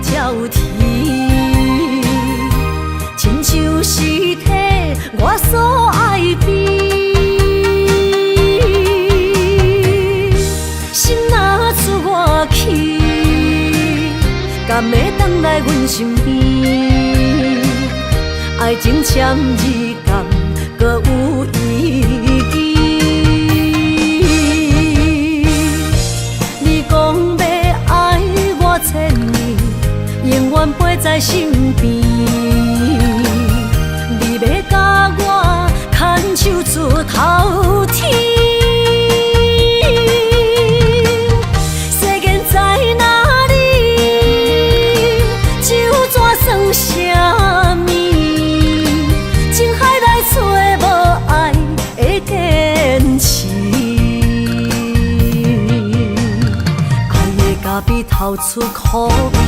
椒甜，親像是替我所愛悲。心若出外去，敢會轉來阮身邊？愛情簽字敢閣有意義？你講欲愛我千年，永遠陪在身邊。你欲共我牽手出頭天。世間在哪裡？酒怎算啥物？情海內找無愛的堅持。愛的咖啡透出苦味，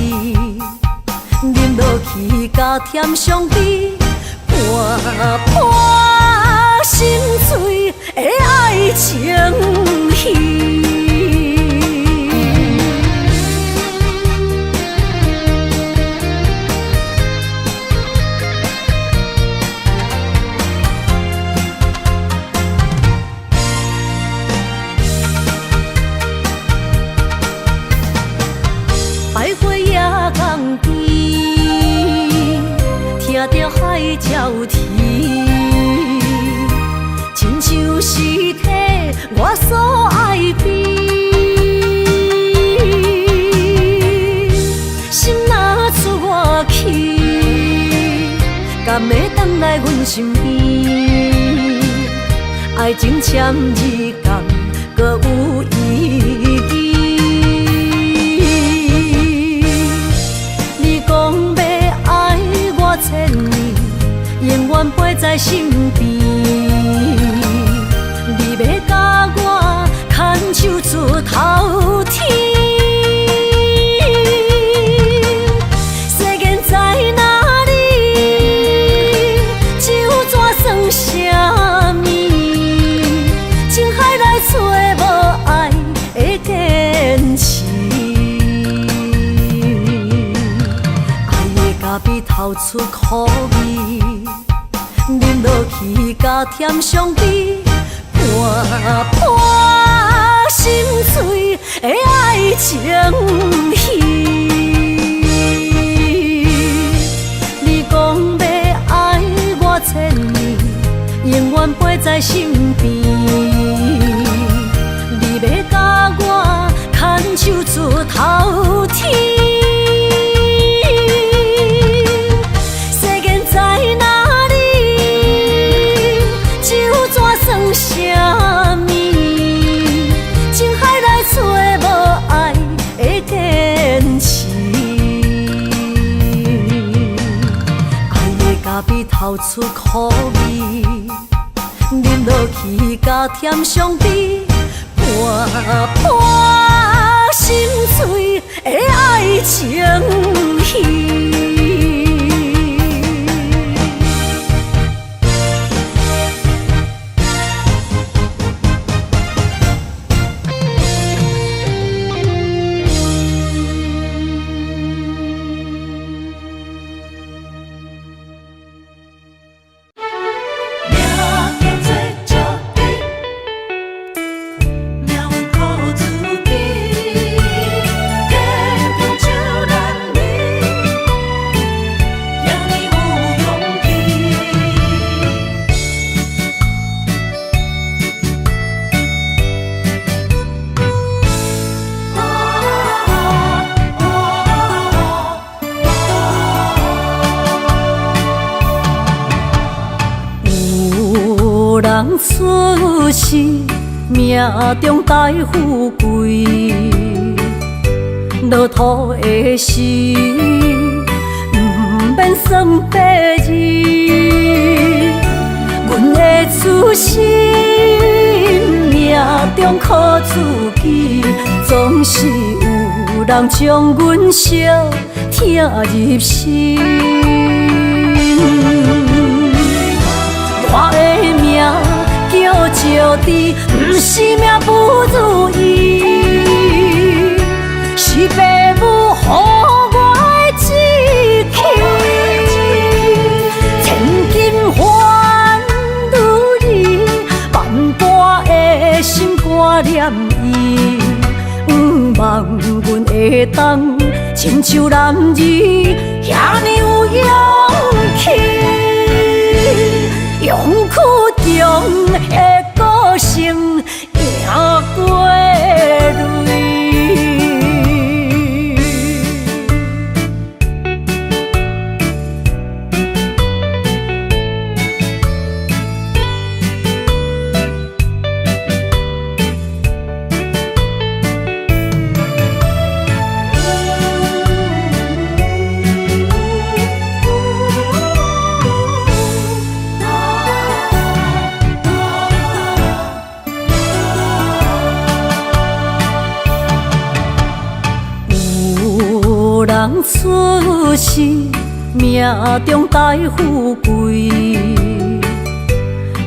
啉落去加添傷悲，看破心碎的愛情戲。百花野江边，聽著海鳥啼，親像是替我所愛悲。心若出外去，敢會轉來阮身邊？愛情簽字敢閣有意義？你講欲愛我千年，永遠陪在身邊。你欲共我牽手出頭天。世間在哪裡？酒怎算啥物？情海內找無愛的堅持。愛的咖啡透出苦味，啉落去加添傷悲，看破心碎的愛情戲。你講欲愛我千年，永遠陪在身邊。你欲共我牽手出頭天。世間在哪裡？酒怎算啥物？情海內找無愛的堅持。愛的咖啡透出苦味，啉落去加添傷悲，看破心碎的愛情戲。命叫做石猪，命运靠自己，坚强就难离，赢你有勇气。有人出世，命中帶富貴，落土的時，毋免算八字。阮的出身，命中靠自己，總是有人將阮惜疼入心。我的命叫石豬，毋是命不如意，是爸母予我的望阮會當親像男兒遐爾有勇氣，勇氣中的個性贏過淚。有人出世命中帶富貴，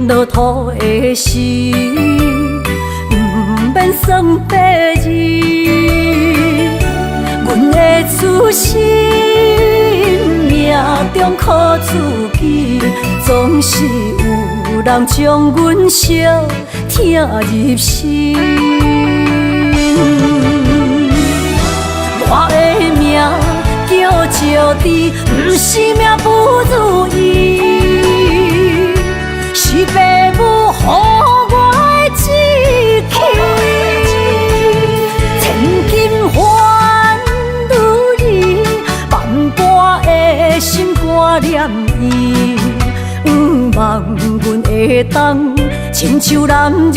落土的時毋免算八字。阮的出身命中苦自己，總是有人將阮相疼入心。我的命叫石智，毋是命不如意，是爸母予我的志氣。千金還女兒，萬般的心肝念伊。毋望阮會當親像男兒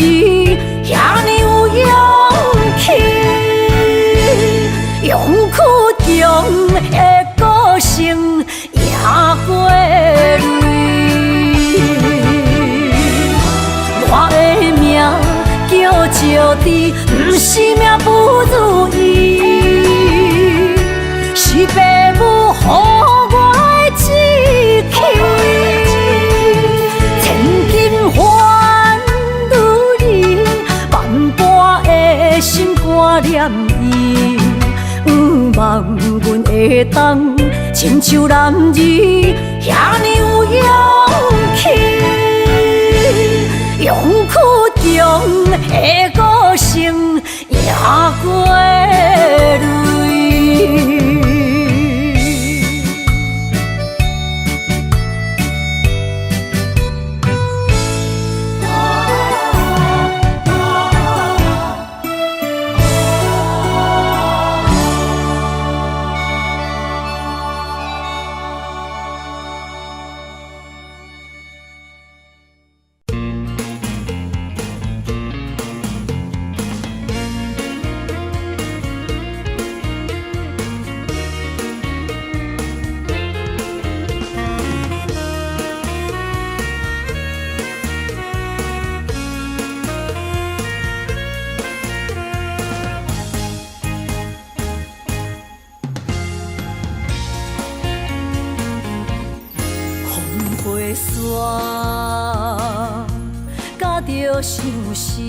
遐爾有勇氣。勇氣中的個性贏過淚。我的命叫石智，毋是命不如意，是爸母予我的志氣。千金還女兒，萬般的心肝念伊。毋望阮會當親像男兒遐爾有勇氣，勇氣中的個性贏過淚。風過山，甲著相思，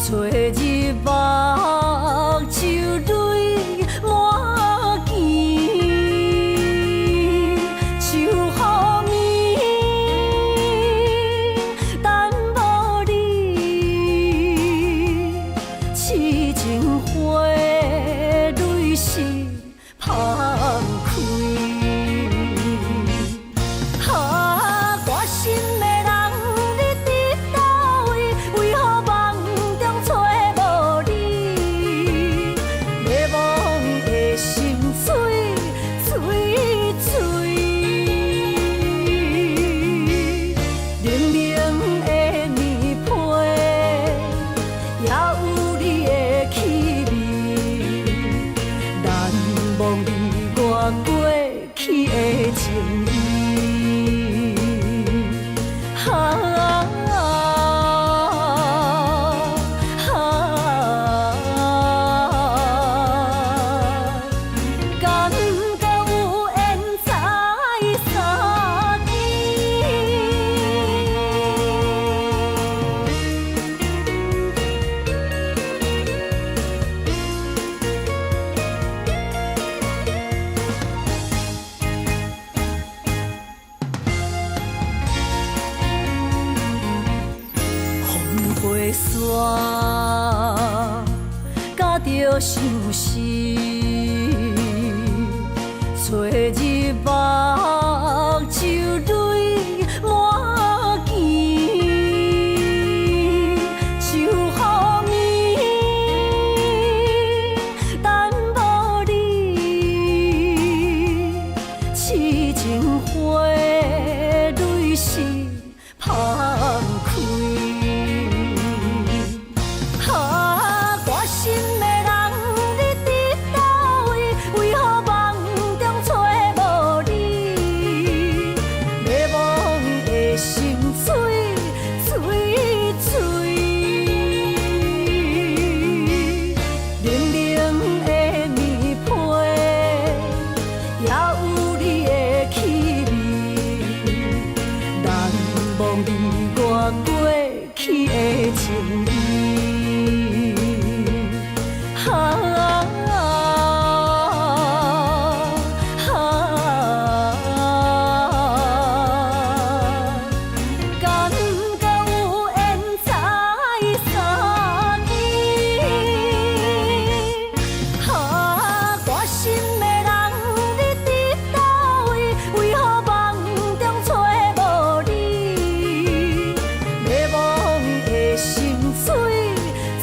吹入目睭淚滿墘，像雨暝等無你，痴情花淚是芳開。啊，我心的人，你佇佗位？為何夢中揣無你？迷惘的心碎碎碎，冷冷的棉被，也有你的氣味，難忘你。著相思，吹入目睭淚滿墘，像雨暝等無你，痴情花淚是芳開。啊，歌心的人，你佇佗位？為何夢中揣無你？迷惘的心碎碎碎，冷冷的棉被，也有你的氣味，難忘你我過去的情誼。啊啊感覺有緣再相見。啊，歌心的人，你佇佗位？為何夢中揣無你？迷惘的心碎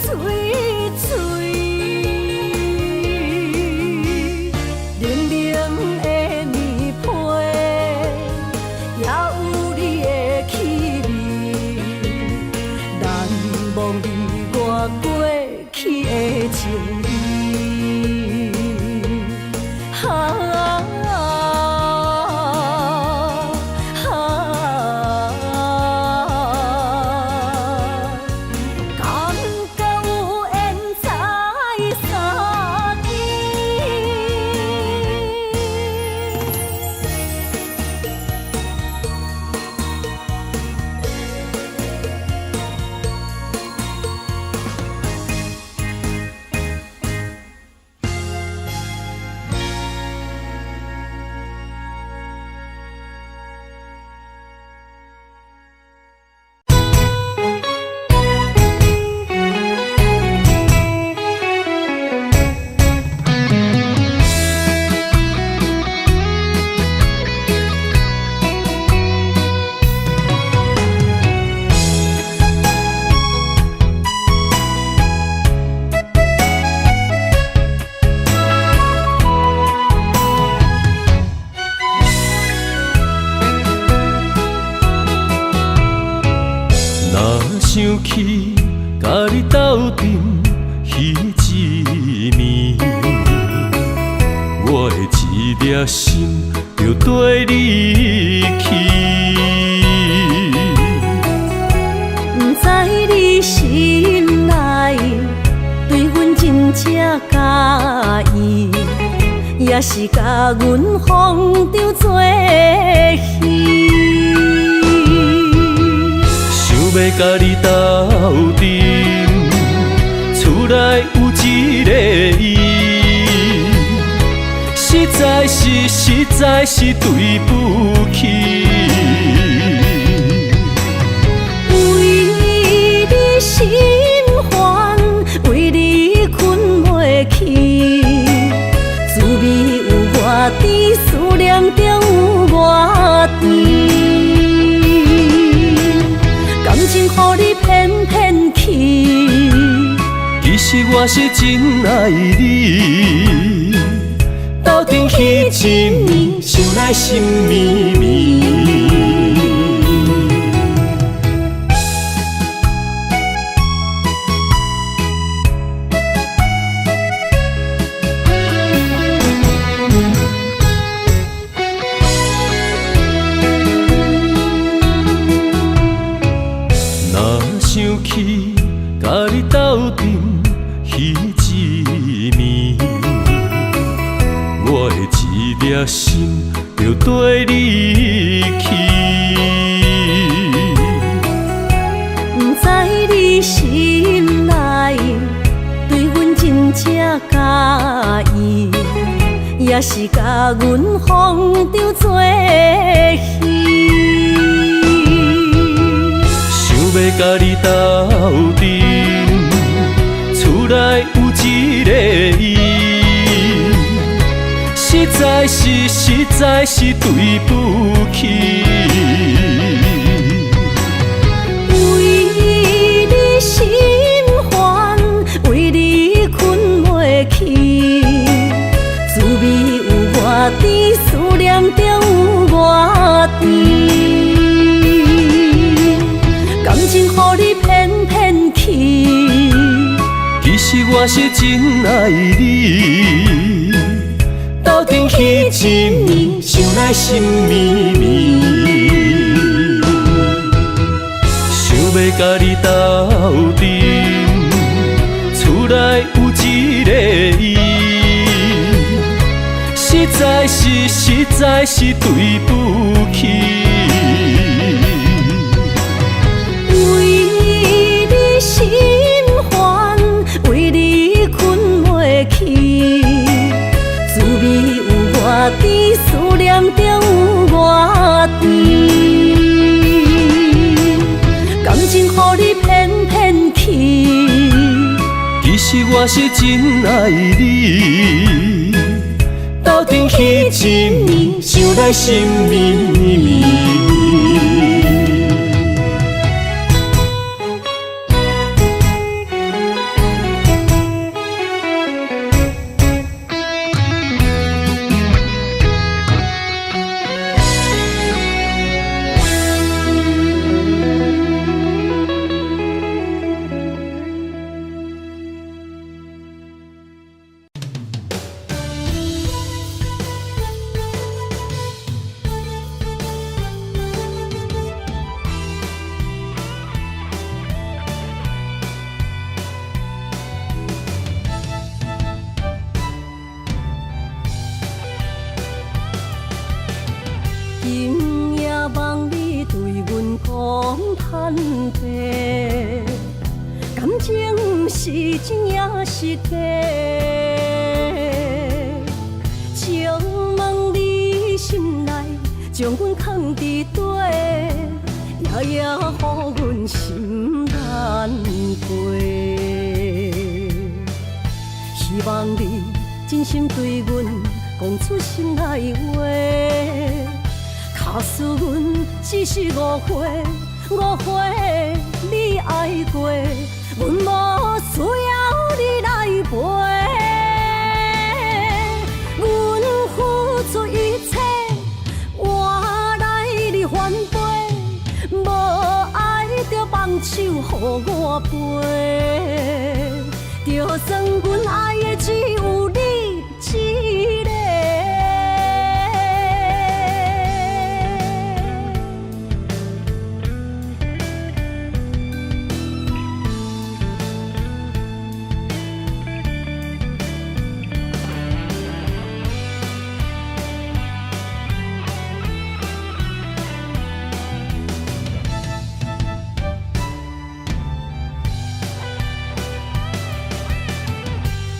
碎碎，冷冷的棉被，也有你的氣味，難忘你我過去的情誼。啊啊感覺有緣再相見。若想起佮你鬥陣彼一暝，我的一粒心就綴你去。毋知你心內對阮真正佮意，抑是共阮風中做戲？想欲佮你鬥陣，厝內有一個伊，實在是實在是對不起。為你心煩，為你睏袂去，滋味有偌甜，思念中有偌甜。感情予你騙騙去，其實我是真愛你，鬥陣彼一暝，想來心綿綿。若想起佮你鬥陣彼一暝，我的一粒心就綴你去。毋知你心內對阮真正佮意，抑是共阮風中做戲？想欲佮你鬥陣，厝內內有一個伊，實在是實在是對不起。為你心煩，為你睏袂去，滋味有偌甜，思念就有偌甜。感情予你騙騙去，其實我是真愛你，鬥陣彼一暝，想來心绵綿，想欲共你鬥陣，厝內有一個伊，實在是實在是對不起。為你心煩，為你睏袂去，滋味有偌甜，思念就有偌甜。感情予你騙騙去，其實我是真愛你，鬥陣彼一暝，想來心綿綿。今夜夢裡對阮講坦白，感情是真抑是假？請問你心內將阮囥佇底，夜夜予阮心難過。希望你真心對阮講出心內話。假使阮只是誤會，誤會你愛過，阮無需要你來陪。阮付出一切，換來你反背，無愛就放手予我飛。就算阮愛的只有你一個。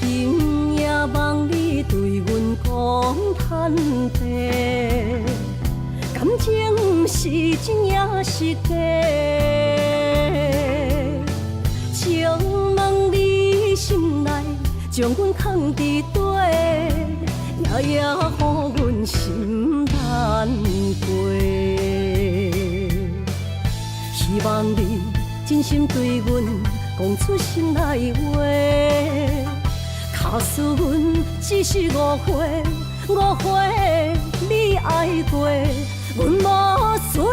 今夜夢裡對阮講坦白，感情是真抑是假？請問你心內將阮囥佇底，夜夜予阮心難過。希望你真心對阮講出心內話。假使阮只是誤會，誤會你愛過，阮無需要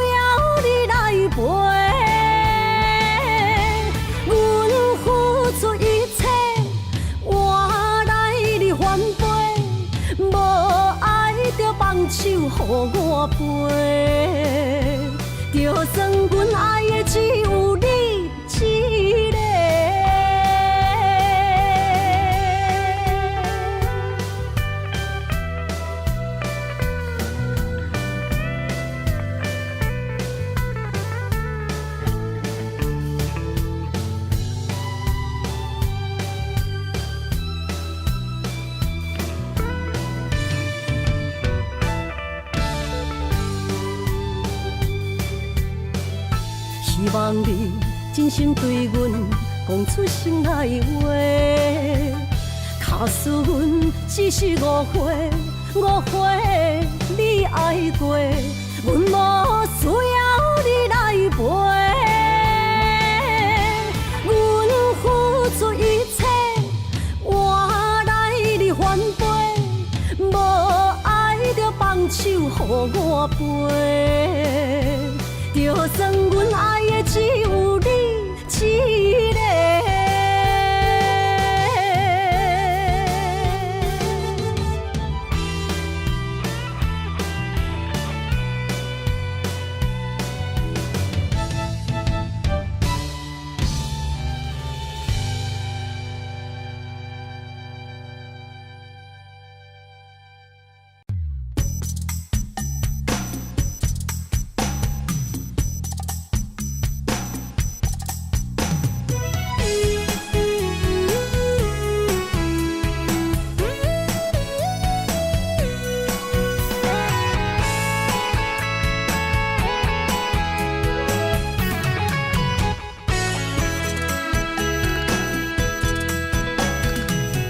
你來陪。阮付出一切，換來你反背，無愛就放手予我飛。就算阮愛的只有你一個。希望你真心對阮講講出心內話。假使阮只是誤會，誤會你愛過，阮無需要你來陪。阮付出一切，換來你反背，無愛就放手予我飛。就算阮愛的只有你一个。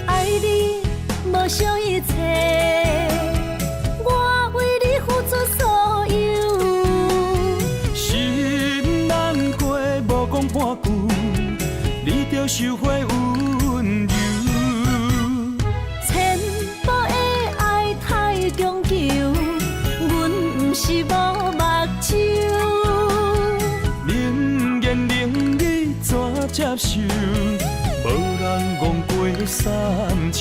愛你無惜一切，我為你付出所有。心難過，無講半句，你著收回溫柔。淺薄的愛太強求，阮毋是無目睭。能言能語怎接受？無人戇過三秋。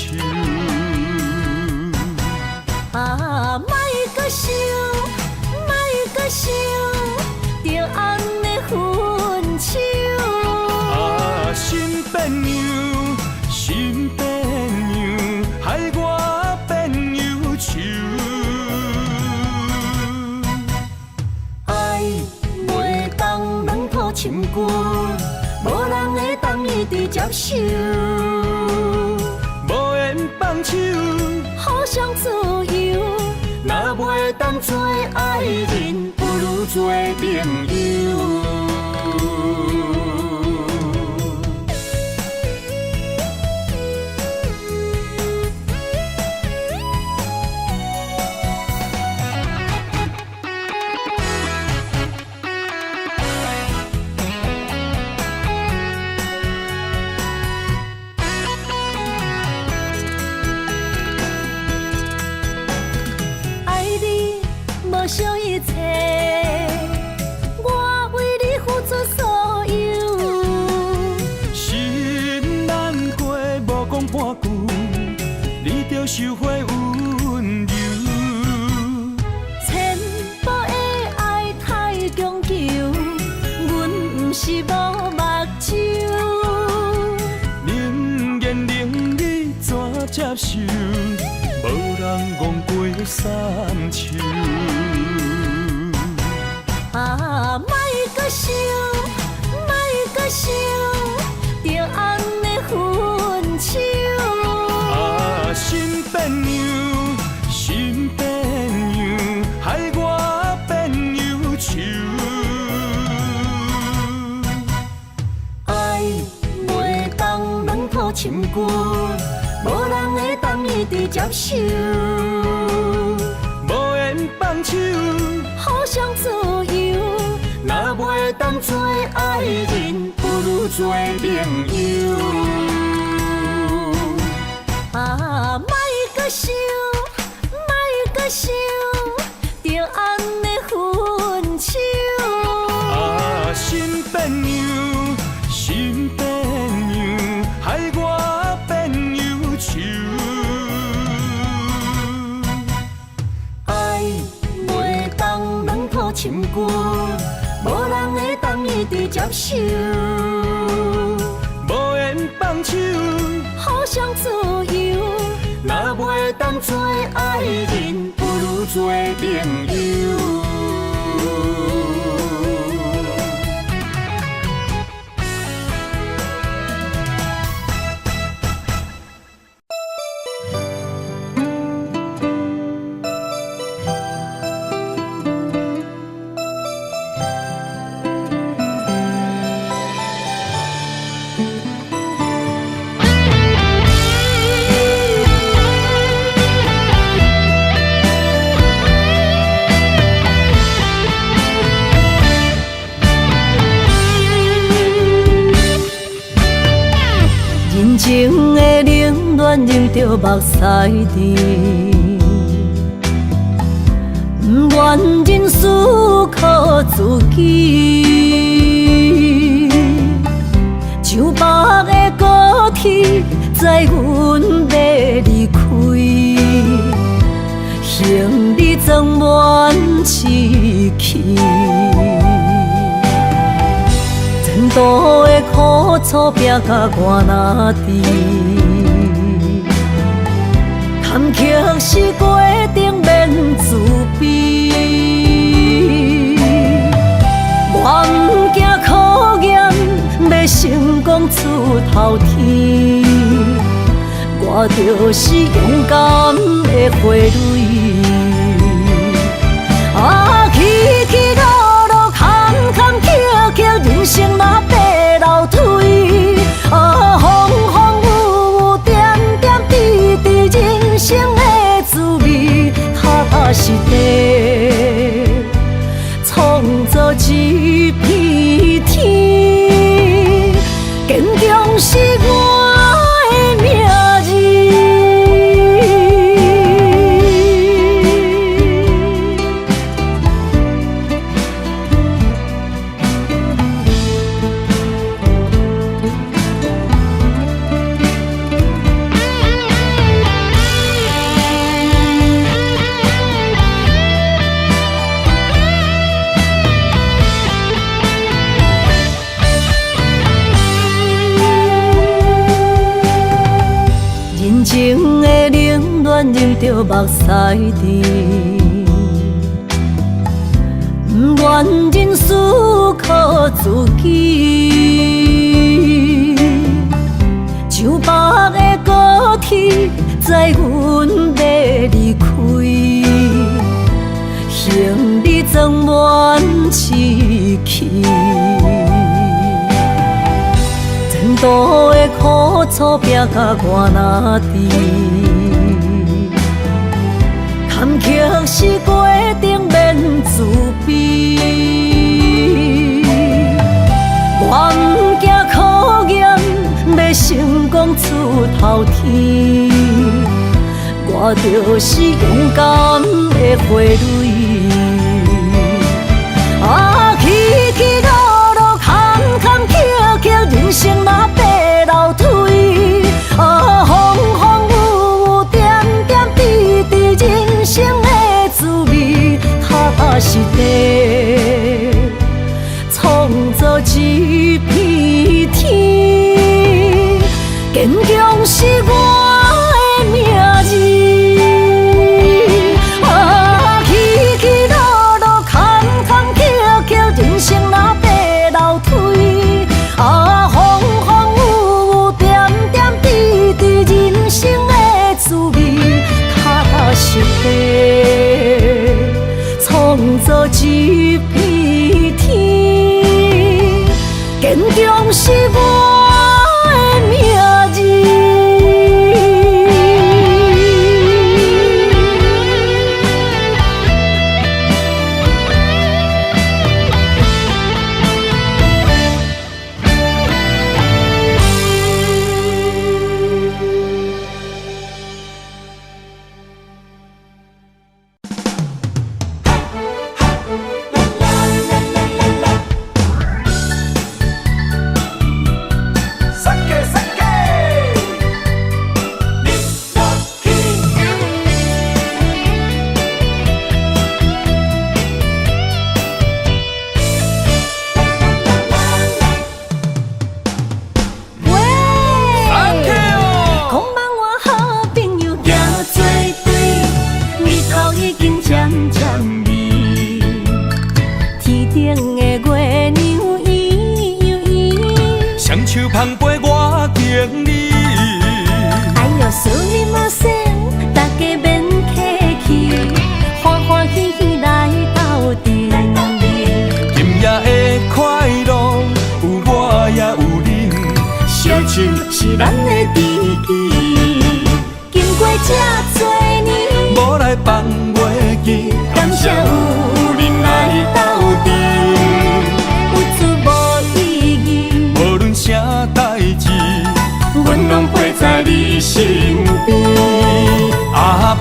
啊，莫閣想，莫閣想，就按呢分手。啊，心變樣，心變樣，害我變憂愁。愛袂當兩土深舊，無人會當一直接受。無緣放手，互相自由。若袂當做愛人，不如做朋友。愛你無惜一切，我為你付出所有。心難過，無講半句，你著收回溫柔。淺薄的愛太強求，阮毋是無目睭。能言能語怎接受？無人戇過三秋。啊，莫閣想，莫閣想，就按呢分手。啊，心變樣，心變樣，害我變憂愁。愛袂當兩土深舊，無人會當一直接受。無緣放手，互相自由。若袂當做愛人，不如做朋友。啊，莫閣想，莫閣想，就按呢分手。啊，心變樣，心變樣，害我變憂愁。愛袂當兩土深舊，無人會當一直接受。無緣放手，互相自由。若袂當做愛人，不如做朋友。暖忍著目屎甜，毋愿認輸靠自己，上北的高鐵載阮欲離開，行李裝滿志氣。前途的苦楚拼甲我若甜，坎坷是過程免自卑。我毋驚考驗，欲成功出頭天。我就是勇敢的花蕊。啊，起起落落，坎坎坷坷，人生若爬樓梯。啊，風風雨雨，點點滴滴，人生的滋味，腳踏實地，創造一片天。堅強是我的名字。人情的冷暖，忍著目屎甜，毋願認輸靠自己。上北的高鐵載阮欲離開，行李裝滿志氣。前途的苦楚拼甲我若甜，坎坷是過程免自卑。我毋驚考驗，欲成功出頭天。我就是勇敢的花蕊。啊，起起落落，坎坎坷坷，人生若爬樓梯。啊，風風雨雨，點點滴滴，人生的滋味，腳踏實地，創造一片天。堅強是我的名字。啊，起起落落，坎坎坷坷，人生若爬樓梯。啊，風風雨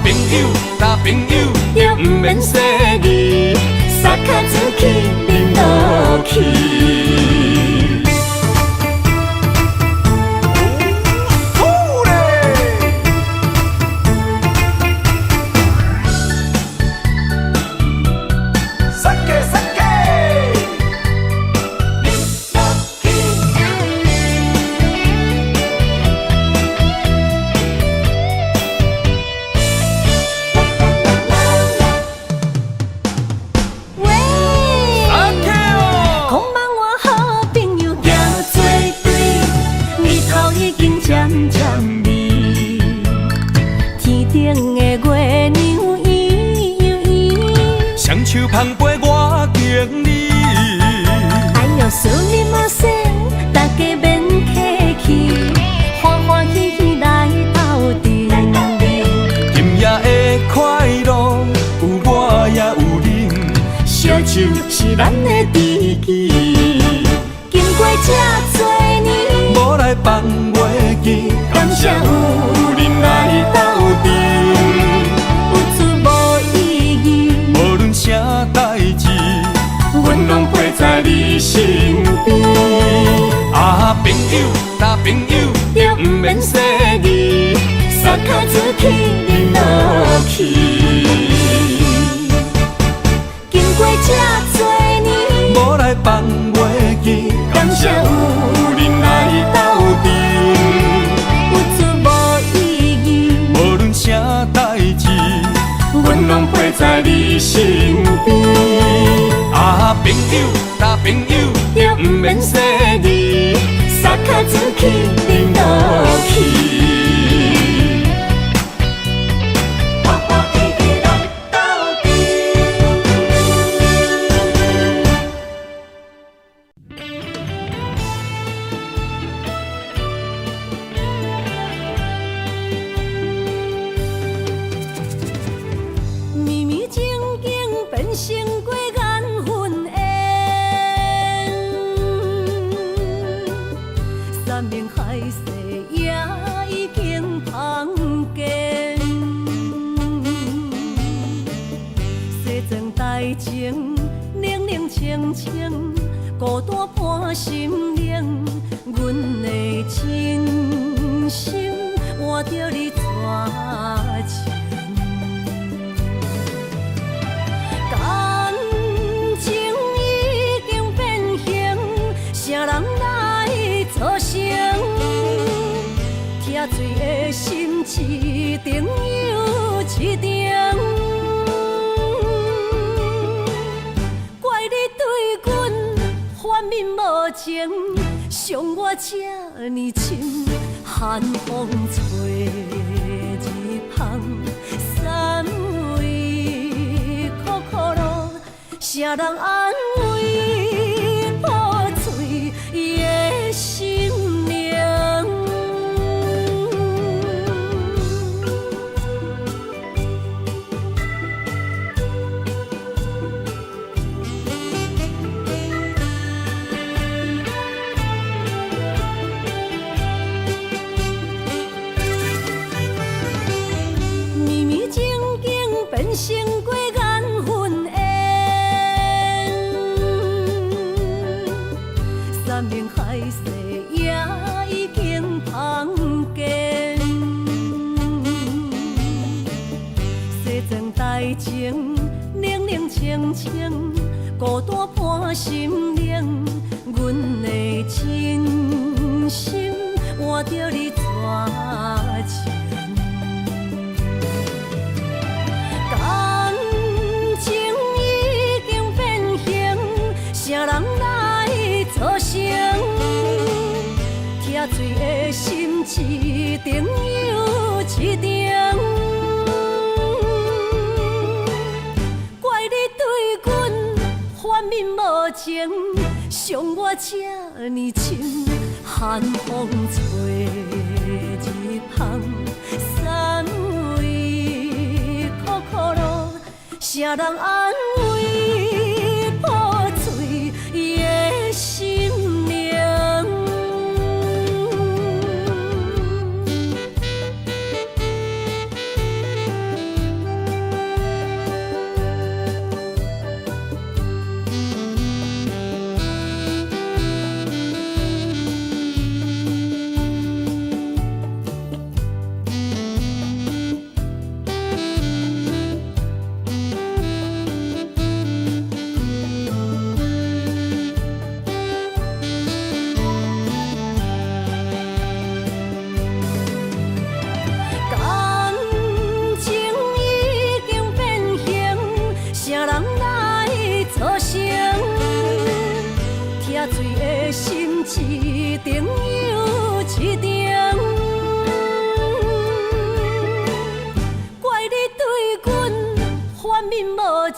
朋友，呾朋友，毋免细腻，三跤出去啉落去。好咧。三个三个，啉落去。喂，阿 Q 空望我好朋友行做对，日头已經漸漸暝，天頂的月娘圓又圓。雙手捧杯我敬你。哎喲，すみません，大家免客氣，歡歡喜喜來鬥陣。今夜的快樂，有我也有恁。燒酒是咱的知己，經過這多年，無來放袂記，感謝有恁來鬥陣。有出無意義，無論啥代誌，阮攏陪在你身邊。啊，朋友，呾朋友，毋免細膩，三跤出去啉落去。經過這多年，無來放袂記，感謝有恁來鬥陣。有出無意義，無論啥代誌，阮攏陪在你身邊。啊，朋友，呾朋友，毋免細膩，三跤出去啉落去。歡歡喜喜來鬥陣。绵绵情景變成過緣分緣，山盟海誓也已經芳見。西裝代情，冷冷清清，孤單伴心靈，阮的真心換著你絕情。感情已經變形，啥人來做成？疼醉的心一程又一程，怪你對阮反面無情，傷我這呢深。寒風吹日芳，三位苦苦路，啥人安慰破碎的心靈？綿綿情景變成過緣分緣，山盟海誓也已經芳見。西裝代情，冷冷清清，孤單伴心靈，阮的真心換著你絕情。感情已經變形，啥人來做成？疼醉的心一程又一程，怪你對阮反面無情，傷我這呢深。寒風吹日芳，三位苦苦路，啥人安慰破碎的心靈？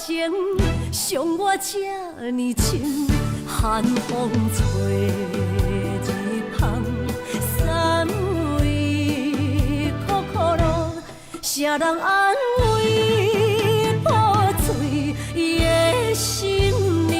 情，傷我這呢深。寒風吹日芳，寒い心，誰人安慰破碎的心靈？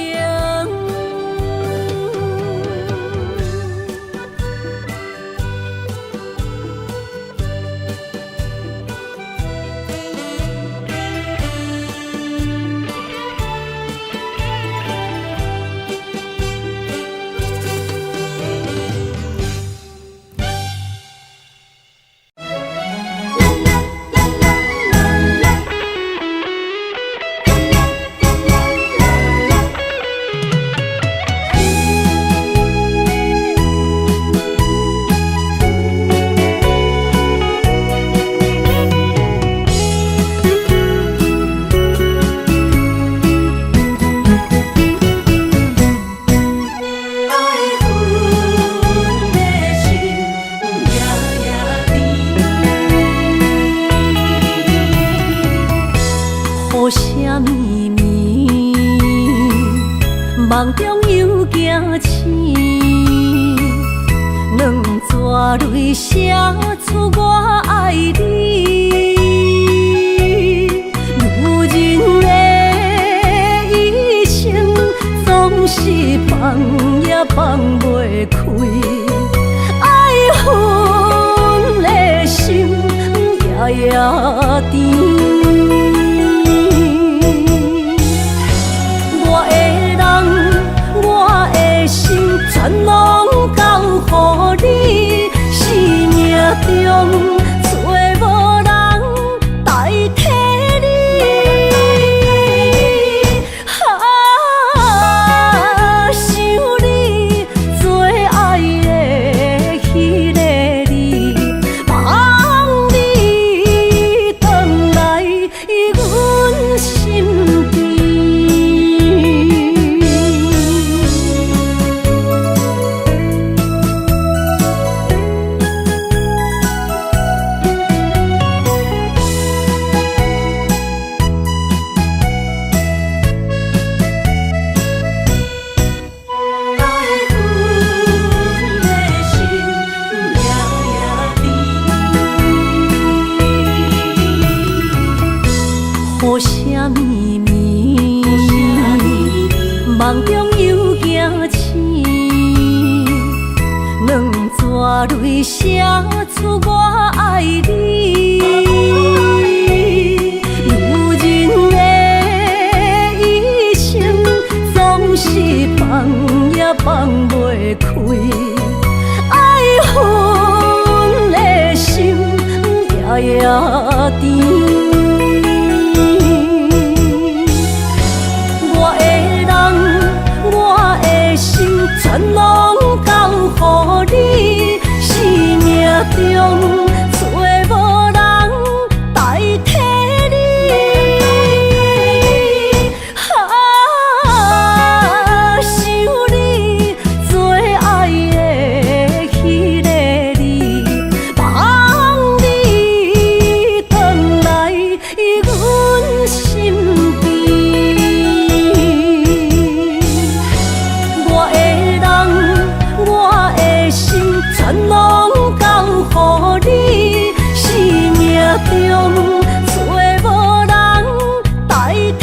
愛阮的心夜夜甜。雨声绵绵，梦中又惊醒，两撮泪写出我愛你。女人的一生總是放也放袂開，愛恨的心夜夜甜。我的人，我的心，全攏交予你。生命中找無人代替你。啊，想你最愛的彼个你，望你轉來阮身邊。愛阮的心夜夜甜。雨聲綿綿，夢中又驚醒，兩撮淚寫出我愛你。女人的一生總是放也放袂開，愛恨的心夜夜甜。我的人，我的心，全攏交予你。生命中找無人代替你。啊，想你最愛的彼个你，望你轉來阮身邊。我的人，我的心，全攏交予你。生命中找無人代替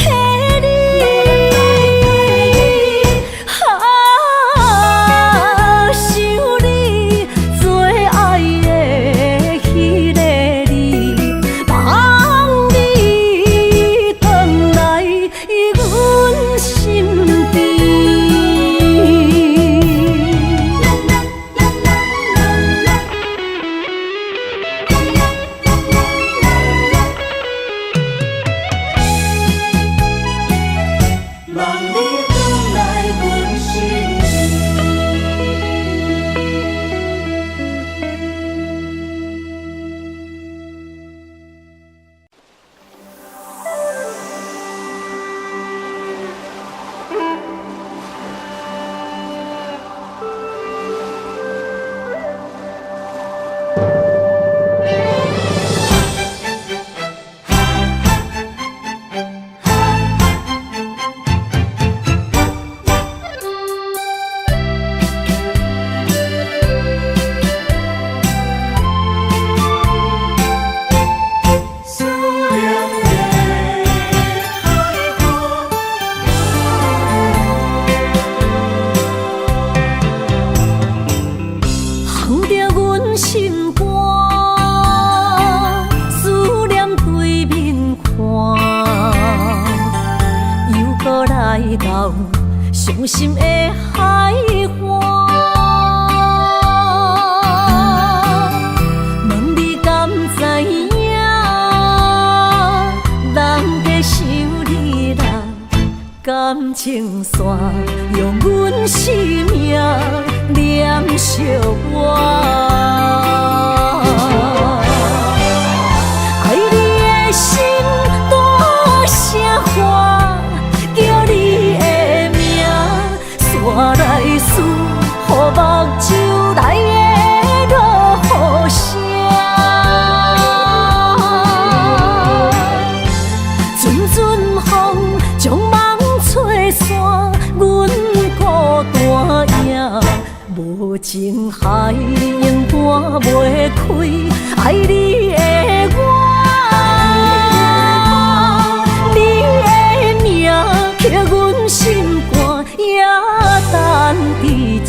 你。啊，想你最愛的彼个你，望你轉來阮身邊。傷心的海岸。問你敢知影？人在想你啦，感情線用阮生命連相活。愛你的心大聲喊，叫你的名，煞來輸予目睭內的落雨聲。陣陣風將夢吹散，阮孤單影。無情海永搬袂開，愛你的我，你的名刻阮心肝，也等佇這。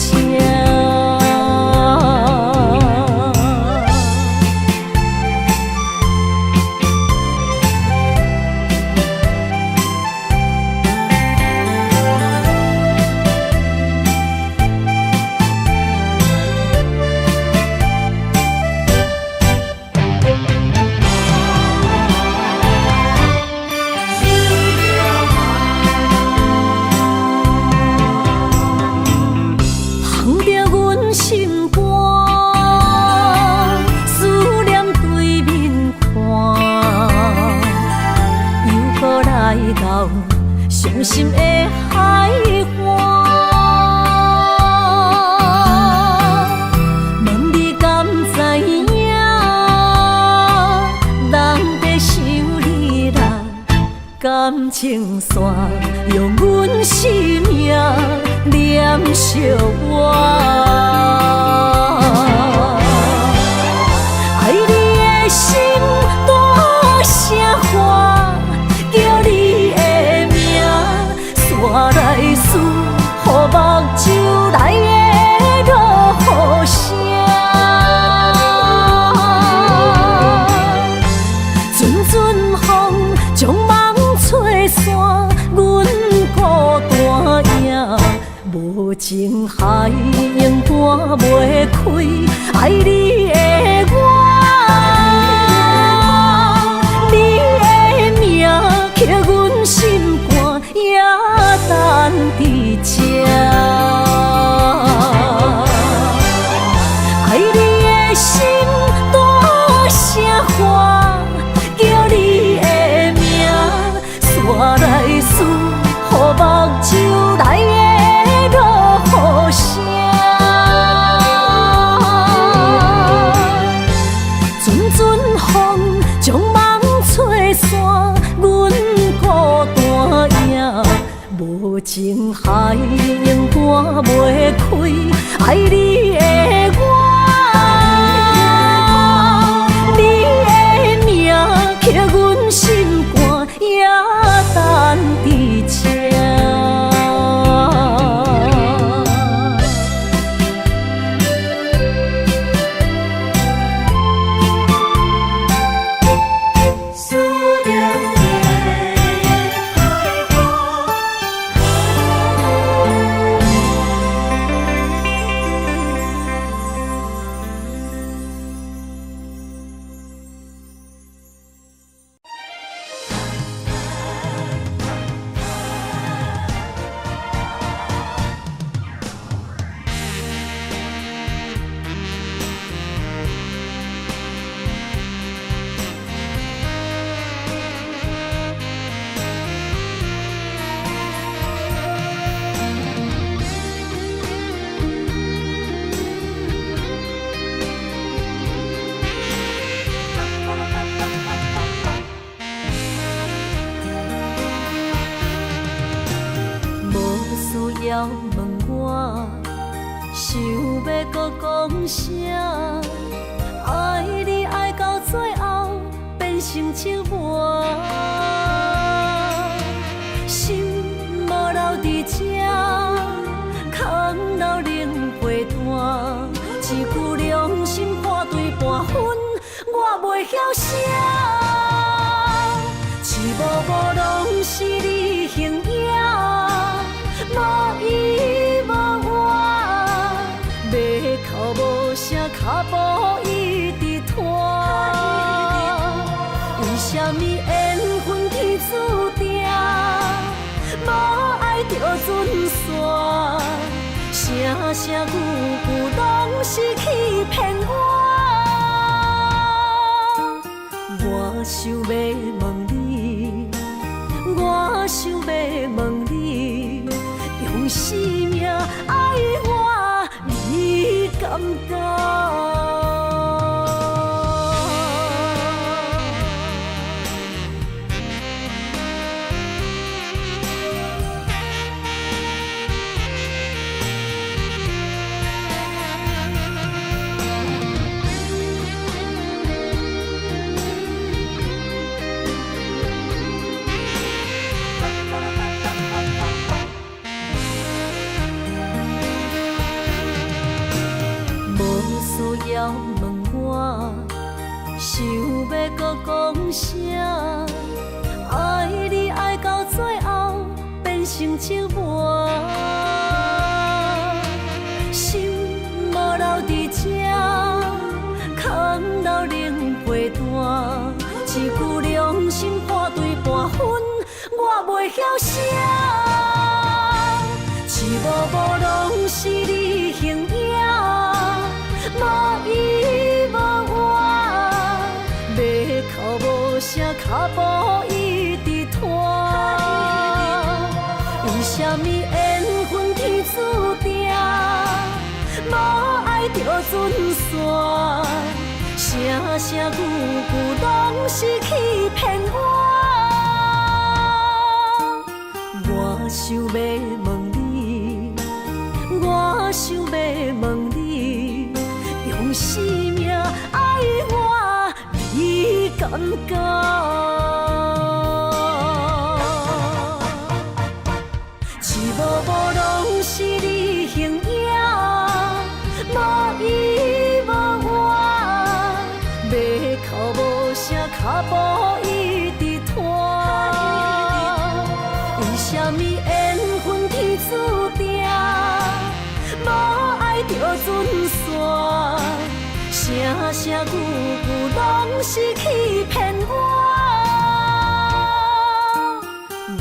烘著阮心肝，思念對面看，又閣來到傷心的海岸。問你敢知影？人在想你啦，感情線用阮生命連相活。愛你的心大聲喊，叫你的名，煞來輸予目睭內的落雨聲。陣陣風將夢吹散，阮孤單影。無情海永搬袂開，愛你的我，你的名刻阮心肝，也等佇這。愛你的心大聲喊，叫你的名，煞來輸予目睭內的落雨聲。陣陣風將夢吹散，阮孤單影。無情海永搬袂開，愛你的我，你的名刻阮心肝，也等佇這。思念的海岸。無需要問我，想欲閣講啥？愛你愛到最後變成折磨，心無留佇這，空留冷被單，一句良心半對半分，我袂曉寫。一幕幕攏是你形影，無伊啥物緣分天注定，無愛就準散，聲聲句句攏是欺騙我。我想欲問你，我想欲問你，用生命愛我，你敢敢？無需要問我，想欲閣講啥？愛你愛到最後變成折磨，心無留佇這，空留冷被單，一句良心破碎半分，我袂曉寫。一幕幕攏是你形影，無依無倚，欲哭無聲，跤步一直拖。為啥物緣分天注定，無愛就準散，聲聲句句攏是欺騙我。我想欲問你，我想欲問你，用生命愛我，你敢敢？一幕幕攏是你形影，無依無倚，欲哭無聲，跤步一直拖。為啥物緣分天注定，無愛就準散，聲聲句句攏是欺騙我。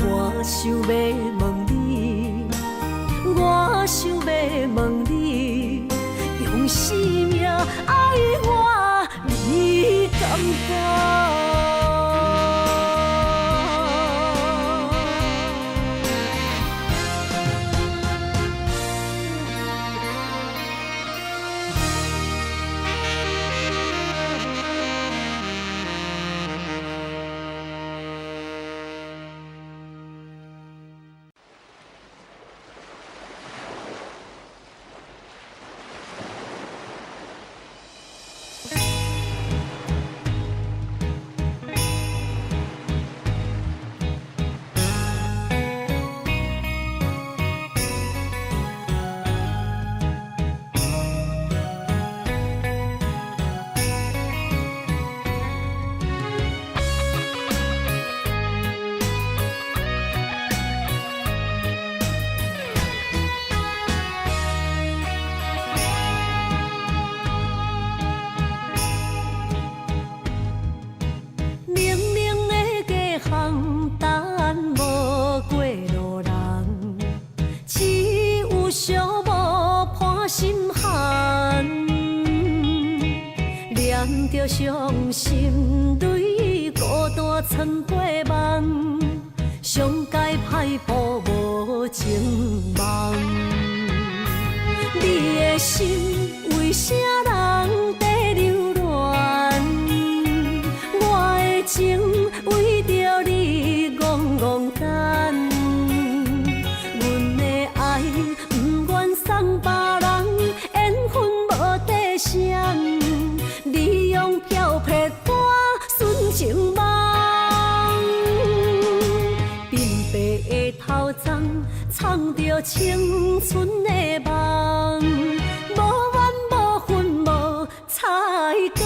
我想欲問你，我想欲問你，用生命愛我，你敢敢？冷冷的街巷等無過路人，只有寂寞伴心寒。念著傷心淚，孤單藏過夢，上佳歹報無情夢。你的心為啥人在留戀？我的情為著你戇戇等，阮的愛毋願送別人，緣分無底線，你用飄泊我純情夢，鬢白的頭鬃，藏著青春的夢，無怨無恨無彩工。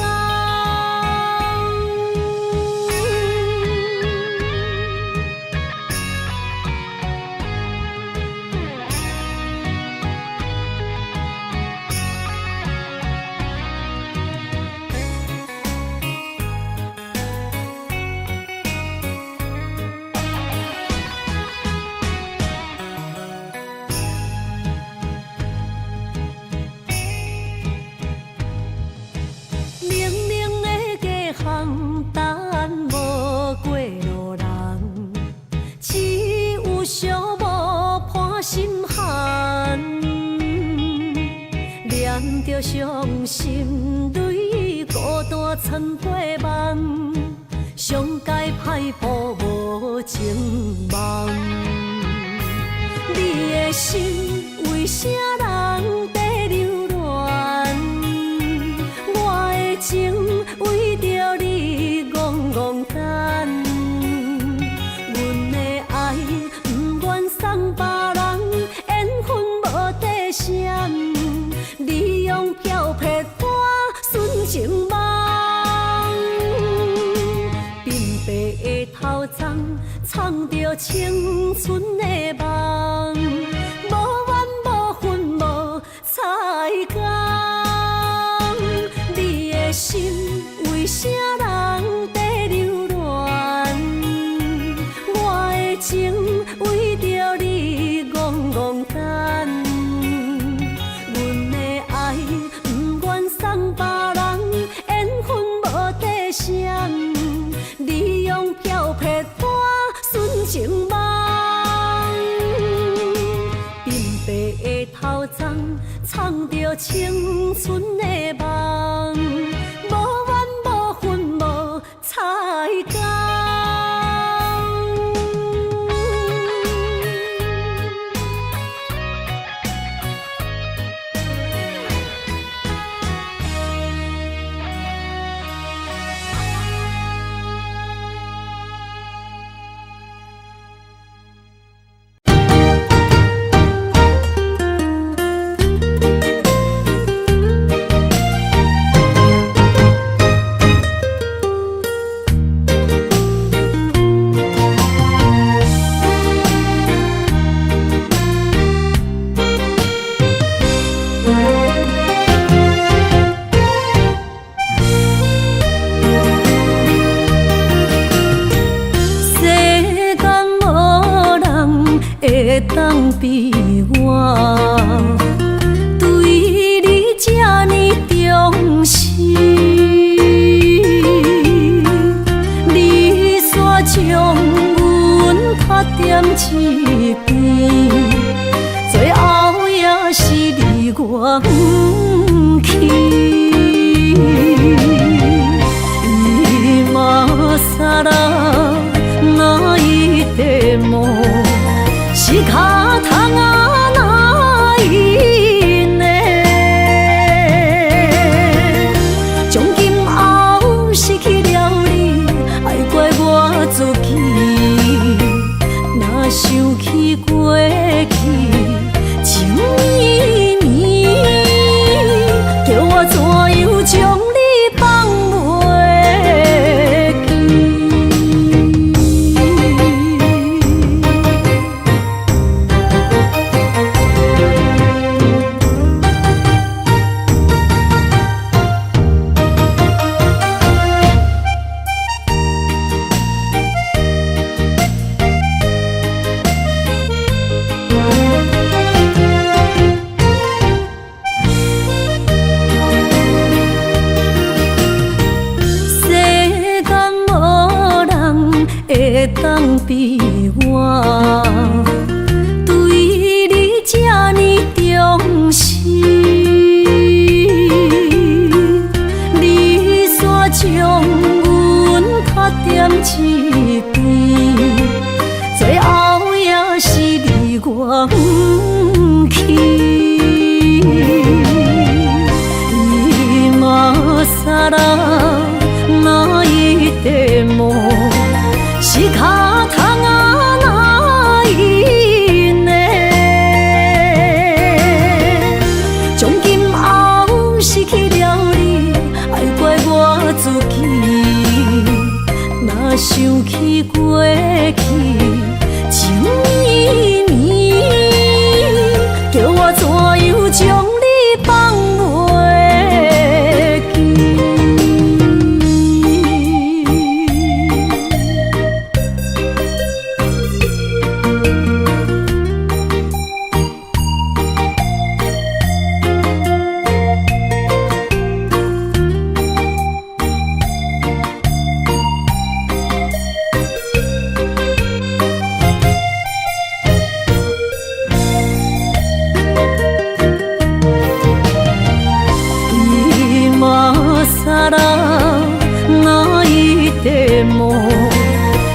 傷心淚，孤單藏過夢，上佳歹報無情夢。你的心為啥人在留戀？我的情為著你戇戇等。阮的愛毋願送別人，緣分無底線，你用飄撇我純情夢。鬢白的頭鬃，藏著青春的夢，無怨無恨無猜工。你的心為啥人在留戀？我的情為著你戇戇等。阮的愛毋願送別人，緣分無底線，你用飄撇我純情夢。鬢白的頭鬃，藏著青春的夢，無怨無恨無猜工。世間無人會當比我，對你這呢重視。你煞將阮拍踮一邊，最後也是離我遠去。今更泣いても仕方がないね。從今後失去了你，愛怪我自己。若想起過去，情綿綿，叫我怎樣將你放袂記？世間無人會當比我，對你這呢重視。你煞將阮拍踮一邊，最後也是離我遠去。今更泣いても仕方がないね。從今後失去了你，愛怪我自己。若想起過去，情綿綿，叫我怎樣將你放袂記？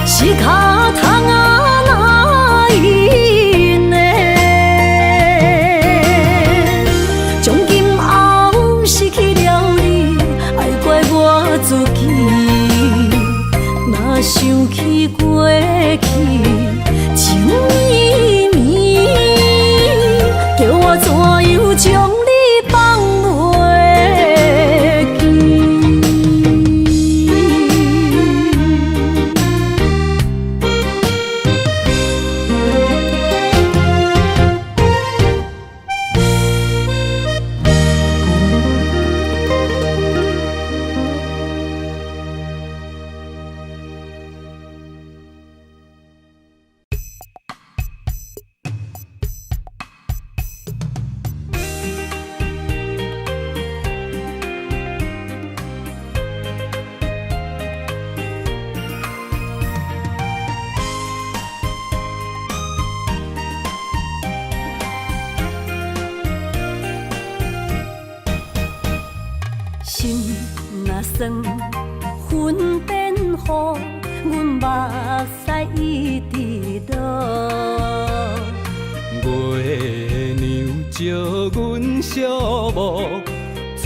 是跤筒仔哪因的？从今后失去了你，愛怪我自己。若想起過去，情綿綿，叫我怎樣將你放袂記？心若酸，云变雨，阮目屎一直落。月娘照阮寂寞，揣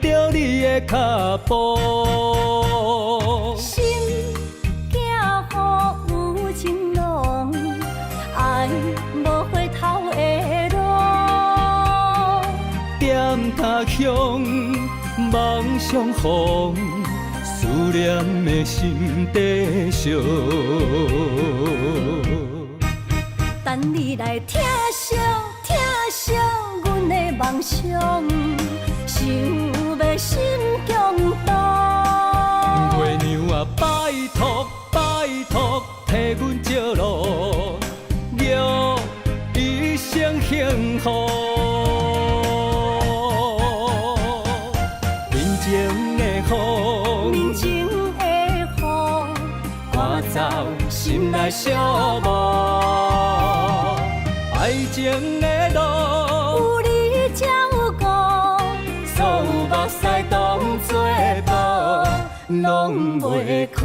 著你的跤步。心惊雨有情濃，愛無回頭的路。踮他鄉夢相逢，思念的心在燒。等你來疼惜疼惜阮的夢想，想欲心強大。月娘啊，拜託拜託，替阮照路，玉一生幸福。面前的雨，面前的雨，趕走心內寂寞。愛情的路，有你照顧，所有目屎當作布，攏袂苦。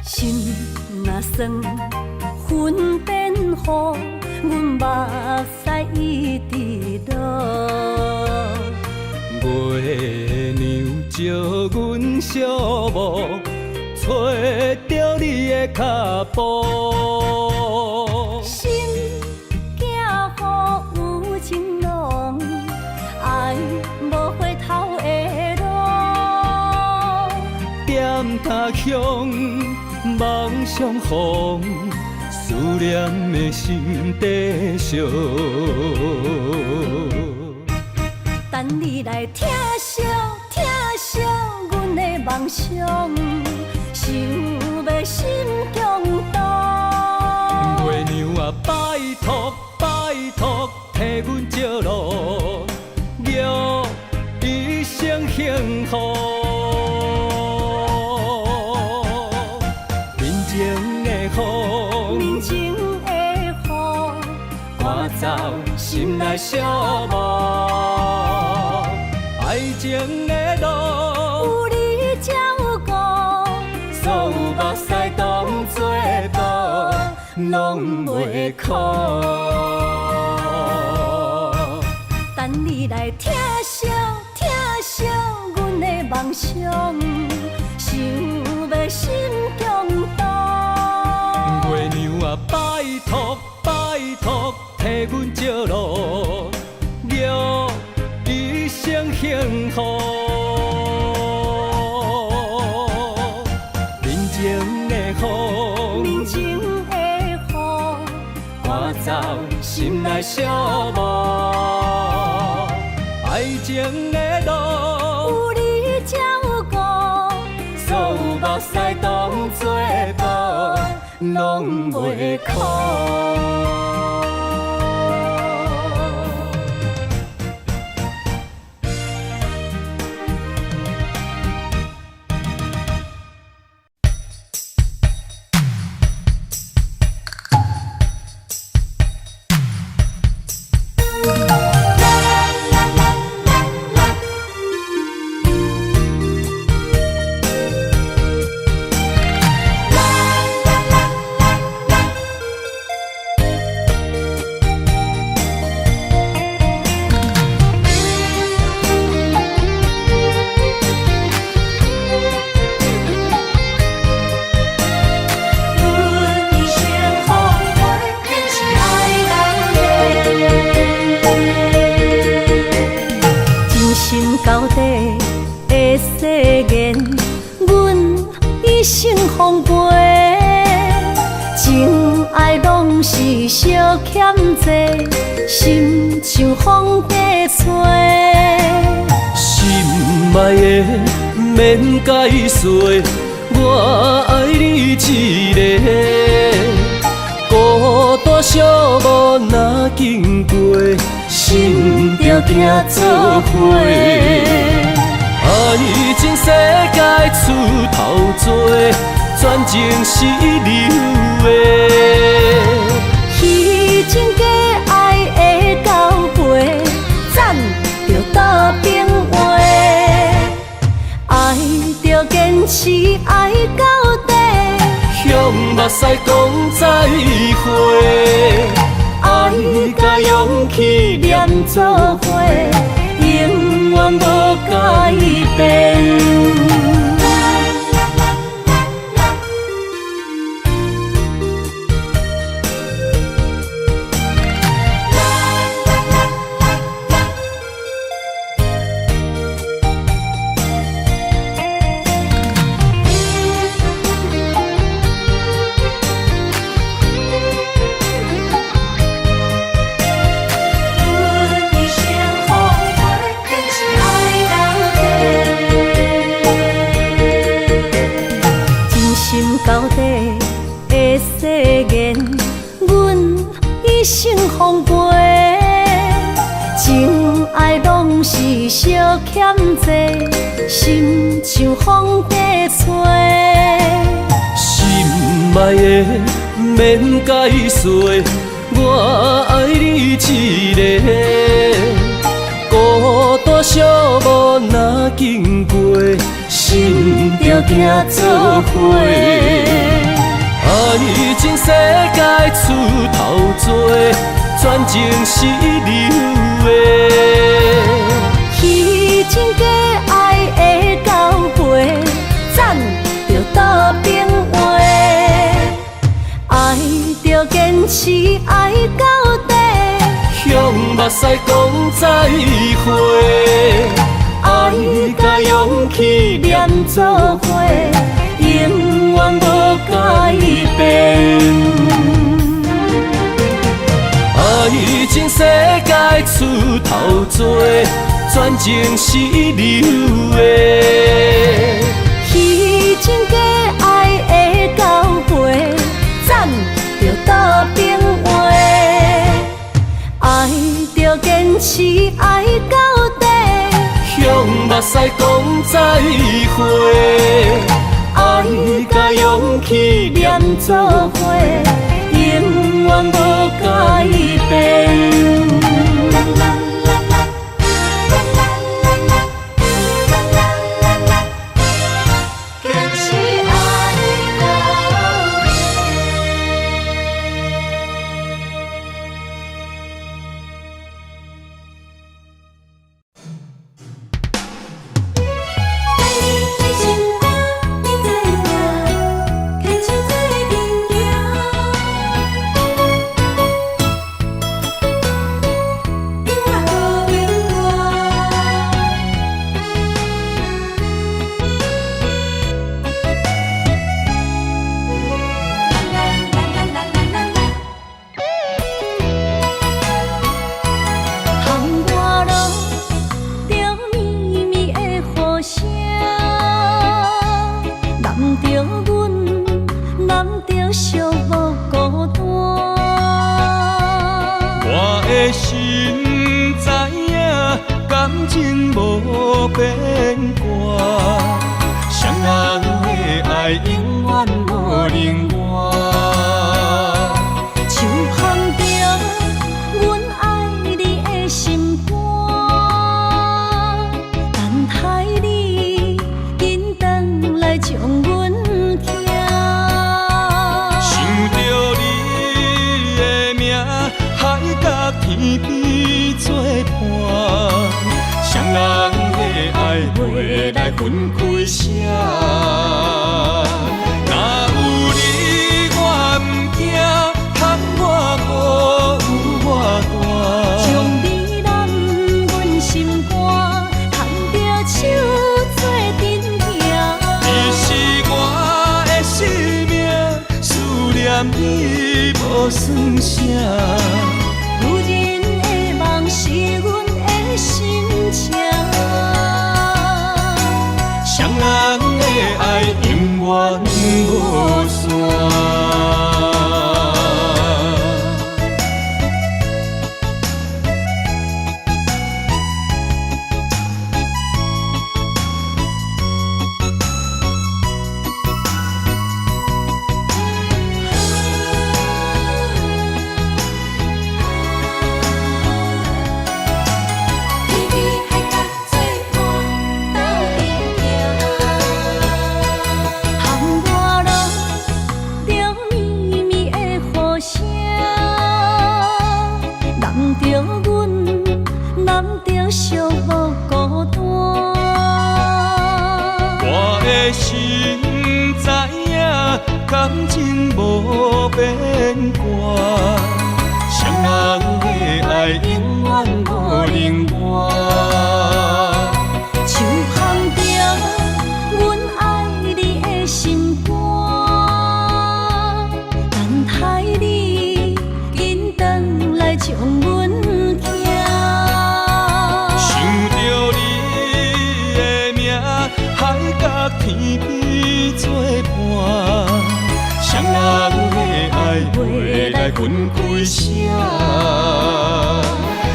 心若酸，云變雨，阮目屎一直落。月娘照阮寂寞，揣著你的跤步。心驚雨有情濃，愛無回頭的路。踮他鄉夢相逢，思念的心在燒。等你來疼惜疼惜阮的夢想，想欲心強大。月娘啊，拜託拜託，替阮照路，玉一生幸福。面前的雨，面前的雨，趕走心內寂寞。愛情的路，有你照顧，所有目屎當作布，攏袂苦。等你來疼惜疼惜阮的夢想，想欲心強大。月娘啊，拜託拜託，替阮照路，玉一生幸福。面前的雨，面前的雨，趕走心內寂寞。愛情的路，有你照顧，所有目屎當作布，攏袂苦。奉陪，情愛攏是相欠債，心像風在吹。心愛的免解說，我愛你一个。孤單寂寞若經過，心就行做伙。愛情世界出頭多，全情是流的。虛情假愛的交陪，欉著倒反話。愛著堅持愛到底，向目屎講再會。愛佮勇氣連做伙，永遠無改變。阮一生奉陪，坚持爱到底。真心交底的誓言，阮一生奉陪。情愛攏是相欠債，心像風在吹。心愛的免解說，我愛你一個。孤單寂寞若經過，心就行做伙。愛情世界出頭多，全情是流的。虛情假愛的交陪，欉著倒反話。愛著堅持愛到底，向目屎講再會。愛佮勇氣連做伙，永遠無改變。愛情世界出頭多，全情是流的。虛情假愛的交陪，欉著倒反話。愛著堅持愛到底，向目屎講再會。愛佮勇氣連做伙，永遠無改變。坚持爱到底。在你身边，你知影，牵手做阵行，永远无变卦。啦啦啦啦啦啦啦。窗外落著绵绵的雨声，淋著阮，淋著寂寞孤单。我的心知影，感情無變卦，雙人的愛永遠無能換。手捧著阮愛你的心肝，等待你緊轉來將阮疼。想著你的名，海角天邊作伴，雙人的愛袂來分開捨。若有你我毋驚，窗外雨有偌大。將你攬阮心肝，牵著手做阵行。你是我的生算啥？女人的夢是阮的心情。雙人的愛永遠無散。天边海角做伴，斗阵行。窗外落着绵绵的雨声，揽著阮，揽著寂寞孤单。我的心知影，感情無變卦，雙人的愛永遠無能換。手捧著阮愛你的心肝，等待你緊轉來將阮疼。想著你的名，海角天邊做伴，雙人的愛袂來分開捨。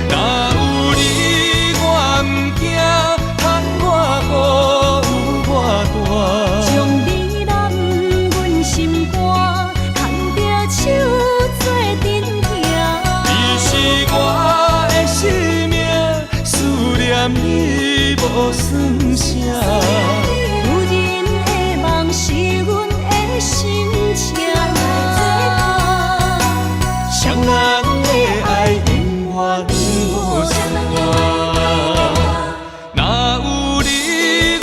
若有你我毋驚，窗外雨有偌大。將你攬阮心肝，牽著手做陣行。你是我的生命，思念你無算啥。女人的夢是阮的心情。雙人的愛永遠無散。若有你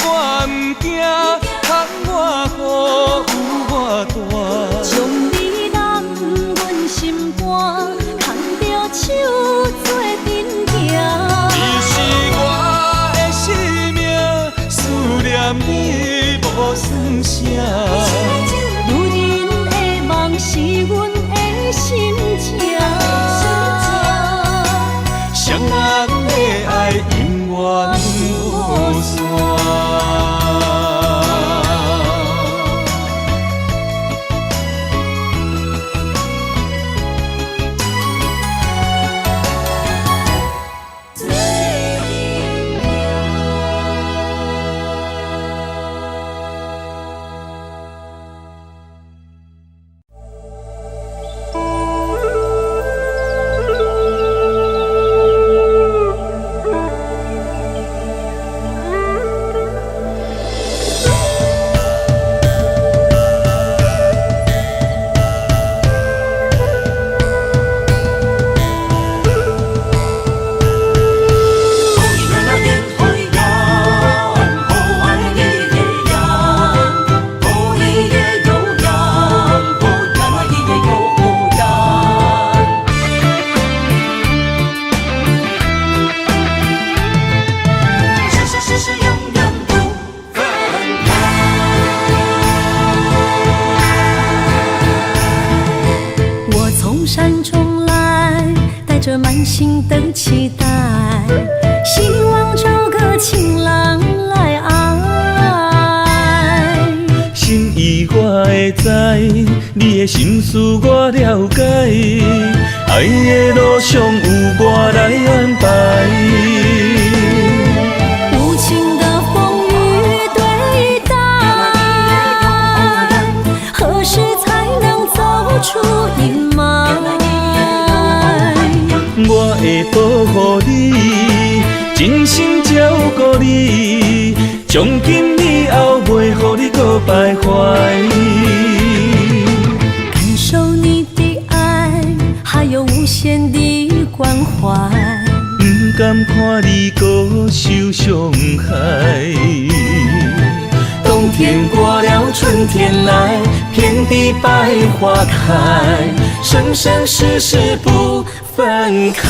我毋驚，窗外雨有偌大。將你攬阮心肝，牽著手做陣行。你是我的生命，思念你無算啥。女人的夢是阮的心情。雙人的愛永遠無散。做阵行。生生世世永远不分开。我從山中來，帶著滿心的期待，希望找個情郎來愛。心意我會知，你的心思我了解，愛的路上有我來安排。無情的風雨對待，何時才能走出陰霾？我會保護你，真心照顧你，從今以後袂予你閣徘徊。感受你的愛，還有無限的關懷。毋甘看你閣受傷害。冬天過了，春天來，遍地百花開，生生世世不分開。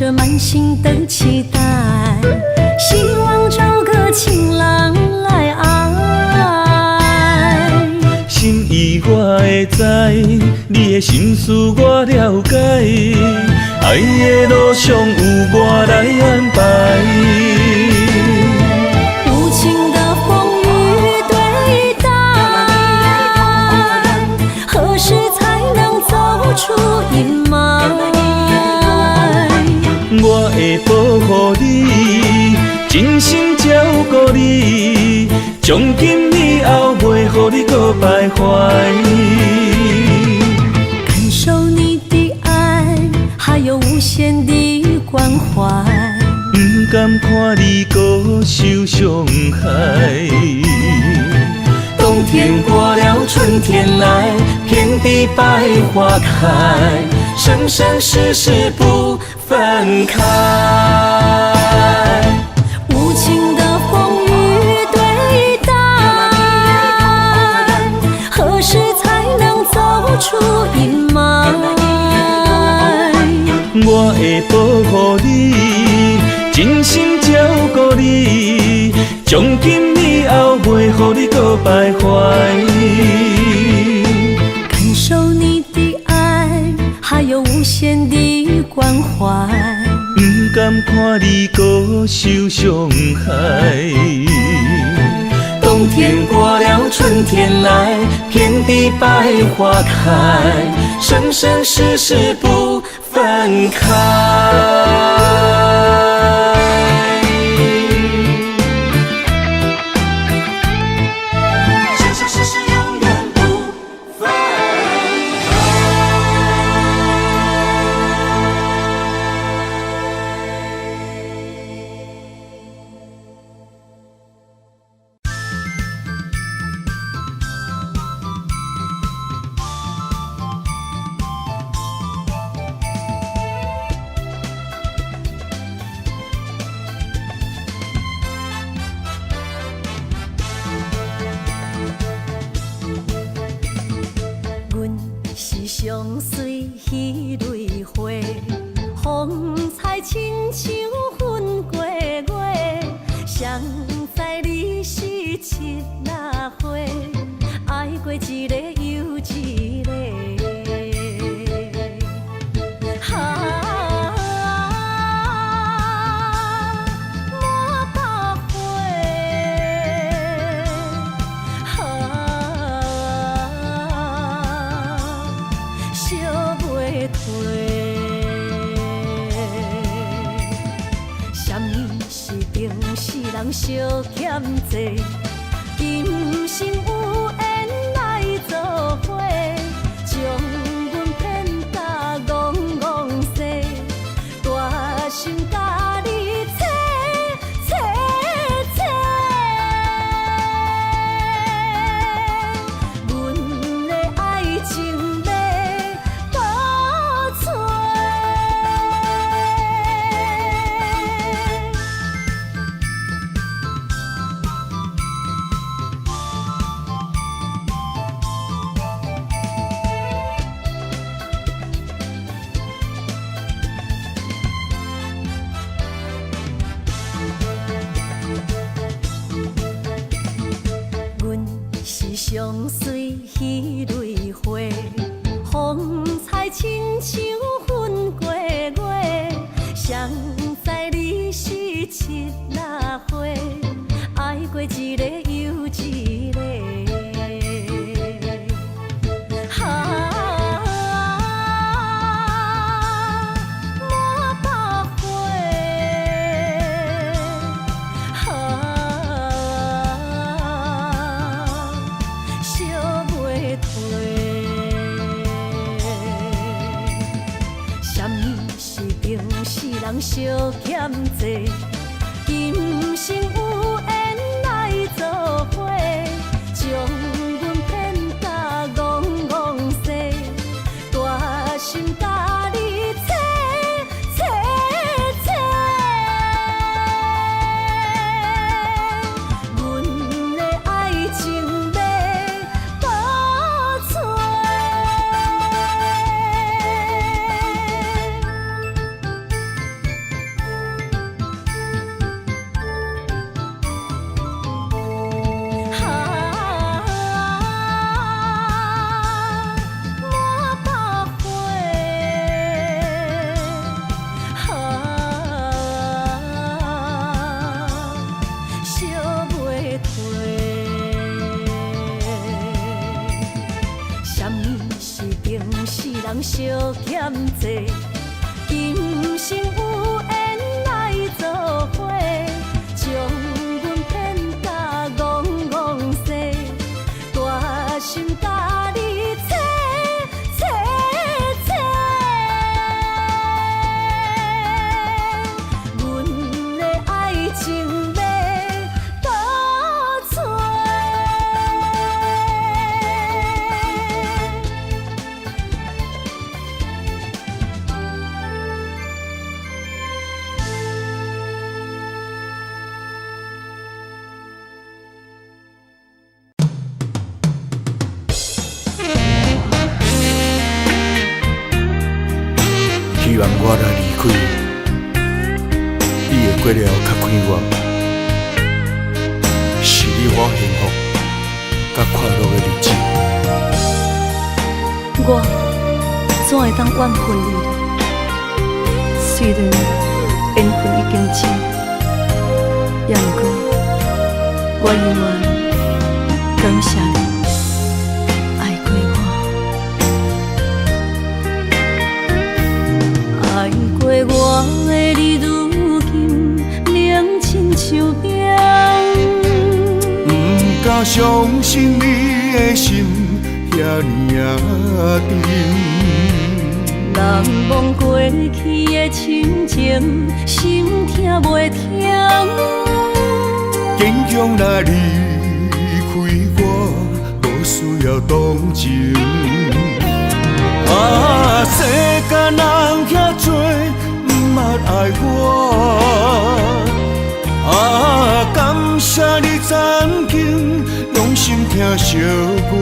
着滿心的期待，希望找個情郎來愛。心意我會知，你的心思我了解，愛的路上有我來安排。無情的風雨對待，何時才能走出陰霾？我會保護你，真心照顧你，從今以後袂予你閣徘徊。感受你的愛，還有無限的關懷。毋甘看你閣受傷害。冬天過了，春天來，遍地百花開，生生世世不分開。無情的風雨對待，何時才能走出陰霾？我會保護你，真心照顧你，從今以後袂予你閣徘徊。感受你的愛，還有無限的關懷。毋甘看你閣受傷害。冬天過了，春天來，遍地百花開，生生世世不分開。生生世世永遠不分開。阮是上媠彼蕊花，風采親像粉過月。誰知你是七仔花，愛過一個又一個。啊，滿腹花，啊，燒袂褪。啥物是情死人相欠債？今生有緣來做伙，將阮騙甲戇戇西，大心共你切切切。阮的愛情欲倒揣。阮是上媠彼蕊花，風采親像粉過月。誰知你是七仔花，愛過一個又一個。啊，滿腹花，啊，燒袂褪。啥物是情死人相欠債？今生有緣來做伙，將阮騙甲戇戇西，大心共你切切切。阮的愛情欲倒揣。坐，今生有緣來做伙，將阮騙甲戇戇踅，大心共你切切切，阮的愛情欲倒揣。希望我若離開，你會過了較快活，是你我幸福佮快樂的日子。我怎會當怨恨你呢？雖然緣分已經盡，也毋過我永遠感謝你愛過我。愛過我的你，如今冷親像冰。毋敢相信你的心遐爾仔沉。難忘過去的親情，心疼袂停。堅強來離開我，無需要同情。啊，世間人遐濟，毋捌愛我。啊，感謝你曾經用心疼惜我。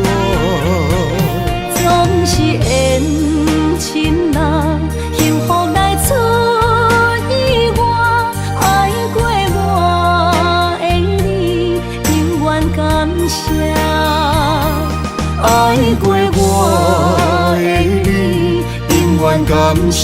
總是緣深啊，幸福來出意外，愛過我的你，永遠感謝。愛過我的你，永遠感謝。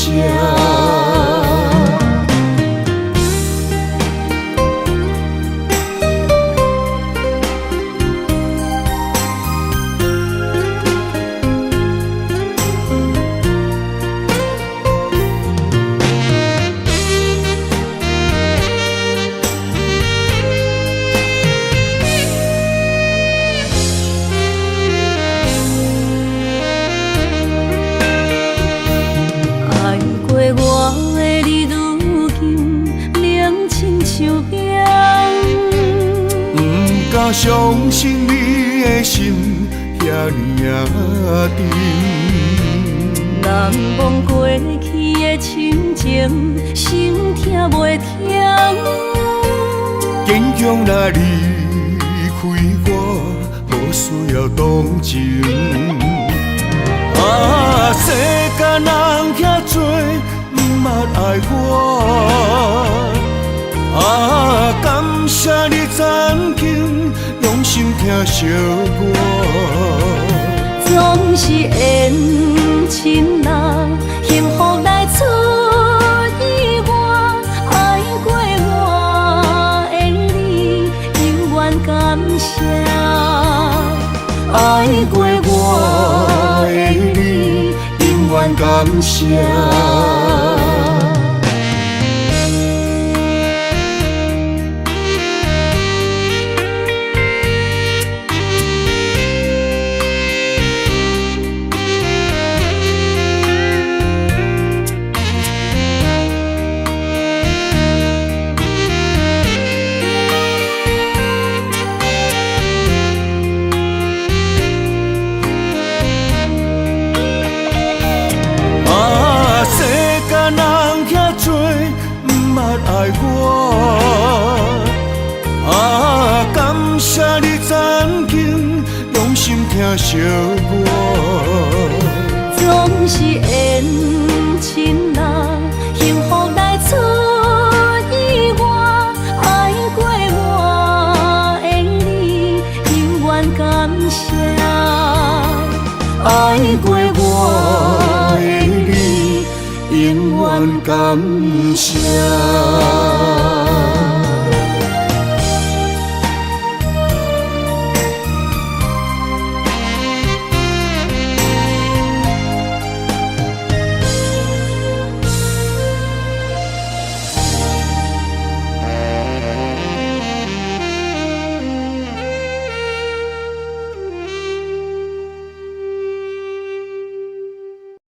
愛過我的你，如今冷親像冰。毋敢相信你的心遐爾仔沉。難忘過去的親情，心疼袂停。堅強來離開我，無需要同情。啊，世間人遐濟，毋捌愛我。啊，感謝你曾經用心疼惜我。總是緣深啊，幸福來出意外，愛過我的你，永遠感謝。愛過我的你，永遠感謝。啊，世間人遐濟，毋捌愛我。啊，感謝你曾經用心疼惜我。總是緣深啊，幸福來出意外，愛過我的你，永遠感謝。愛過我的你，永遠感謝。